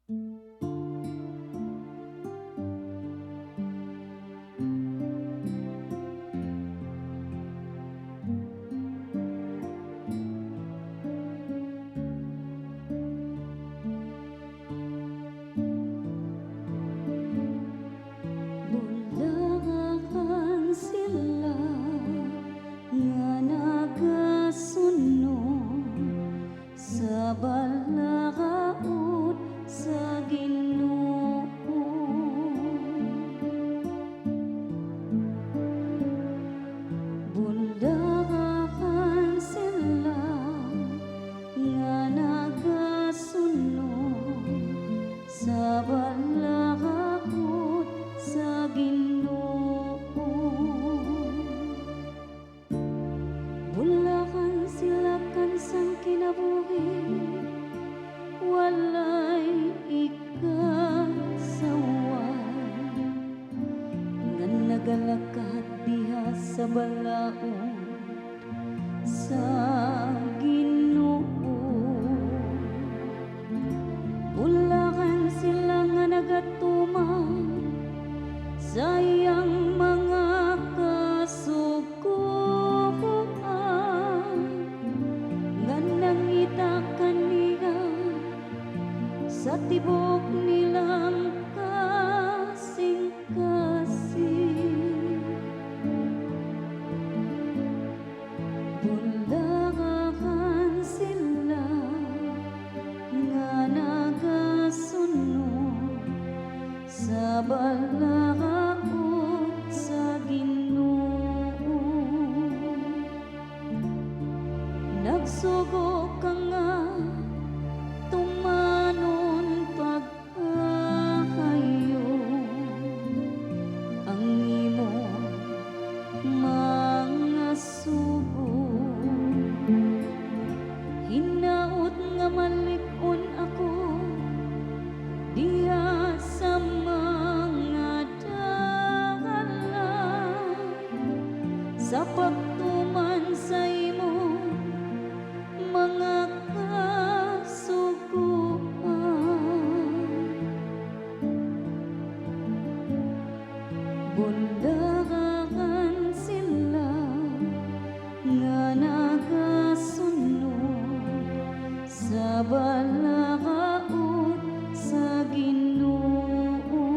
Bulakan sila nga nagasunod sa balaod sa Ginoo. Bulakan sila nga nagasunod sa balaod sa Ginoo. Bulakan sila kan kinabuhi walay ikasaway nga nagalakat diha sa balaod sa Ginoo. Bulakan sila nga nagatuman sa iyang mga kasuguan nga nangita kaniya sa tibok nilang kasing-kasing. Bulakan sila nga nagasunod sa balaod sa Ginoo. Nagsugo ka nga tumanon pag-ahayo ang imong mga sugo. Hinaot nga malig-on ako diha sa mga dalan sa pagtuman sa imong mga kasuguan. Bulakan sila nga nagasunod sa balaod sa Ginoo.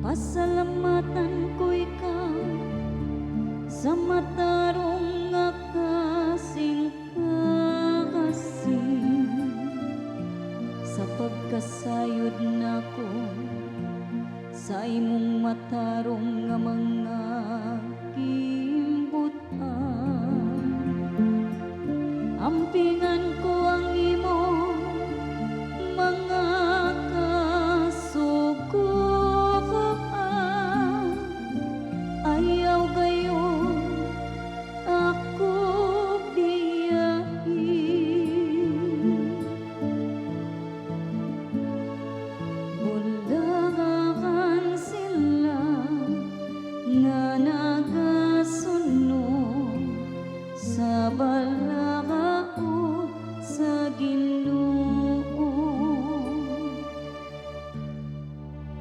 Pasalamatan ko ikaw sa matarong nga kasing-kasing sa pagkasayod nako sa imong matarong nga mga gimbutan. Ampingan